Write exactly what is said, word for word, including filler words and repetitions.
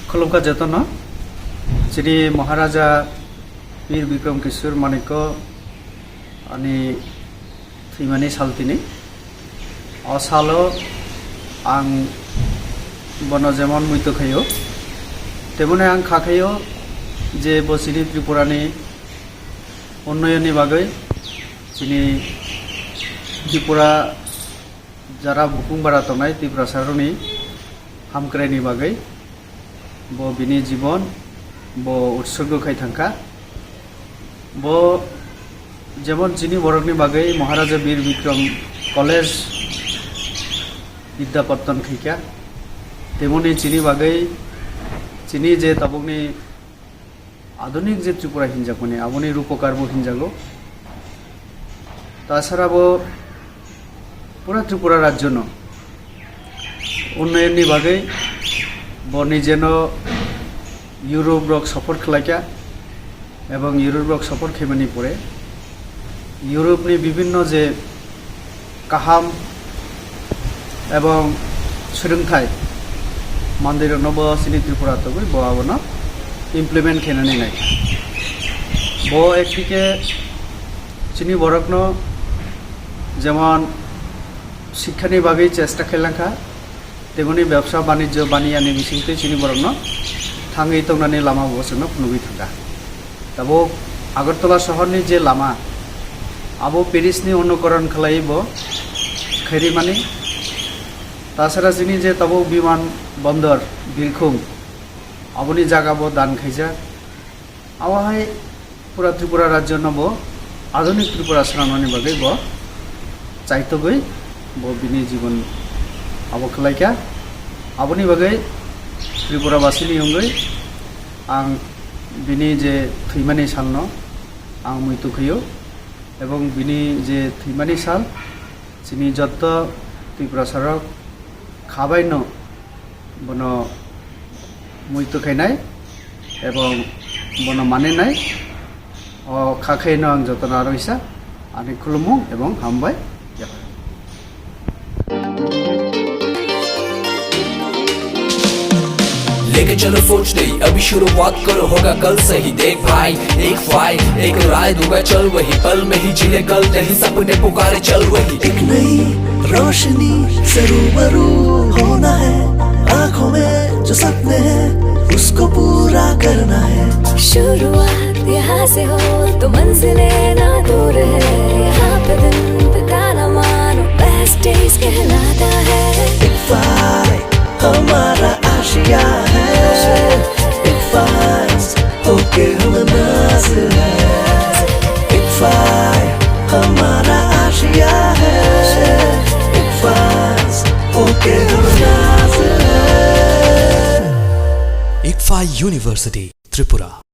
Khulumkha jotono, chini Maharaja Bir Bikram Kishore Manikya ani thwimani sal tini. O salo ang bono jemon muito khaio, temoni ang kha khaio je bo chini Tripurani unnayonni bagwi, chini Tripura jara bukung bara tongnai Tiprasarokni hamkraini bagwi bo bini jibon bo utsorgo khai thangkha. Bo jemon chini borokni bagwi Maharaja Bir Bikram College Vidyapatton khaikha, temoni chini bagwi chini je tabukni adhunik je Tripura hinjakmani, aboni rupokar bo hinjago. Tasara bo pura Tripura rajyono unnayonni bagwi bo nijeno Europe rok support khlaikha, ebong Europe rok support khaimani pore Europe ni bibinno je kaham ebong swrwngthai mandirokno bo chini Tripura togwi bo abono implement khainani nai. Bo ekdike chini borokno jemon sikkhani bagwi chesta khailangkha, teboni bebsa banijjo baniyani bisingtwi chini borokno thangwi tongnani lama bo chwngno phunugwi thangkha. Tabuk Agartala sohorni je lama, abo Parisni onukoron khlaiwi bo khairimani. Tasara chini je tabuk biman bondor, birkhung, aboni jaga bo dan khaijak. Abo hai pura Tripura rajyono bo adhunik Tripura swnamnani bagwi bo chaitogwi bo bini jibon abo khlaikha. Aboni bagwi Tripura basini wngwi ang bini je thwimani salno ang muitu khaio, ebong bini je thwimani sal chini jotto Tiprasarok khabaino bono muitu khainai ebong bono maninai. O kha khaino ang jotono aro isa ani khulumung ebong hambai. लेके चलो सोच नहीं, अभी शुरुआत करो, होगा कल सही। देख भाई, एक फाइल, एक राय दूंगा, चल वही, पल में ही जी ले कल नहीं, सपने पुकारे, चल वही। एक नई रोशनी से रूबरू होना है, आंखों में जो सपने हैं, उसको पूरा करना है। शुरुआत यहाँ से हो तो मंजिलें ना दूर है, यहाँ पे दिन बिताना मानो बेस्ट डेज कहलाता है। एक फाइल हमारा आशिया है, एक फाइल होके हम नाज है। एक फाइल हमारा आशिया है, एक फाइल होके हम नाज है। Ikphai University, Tripura.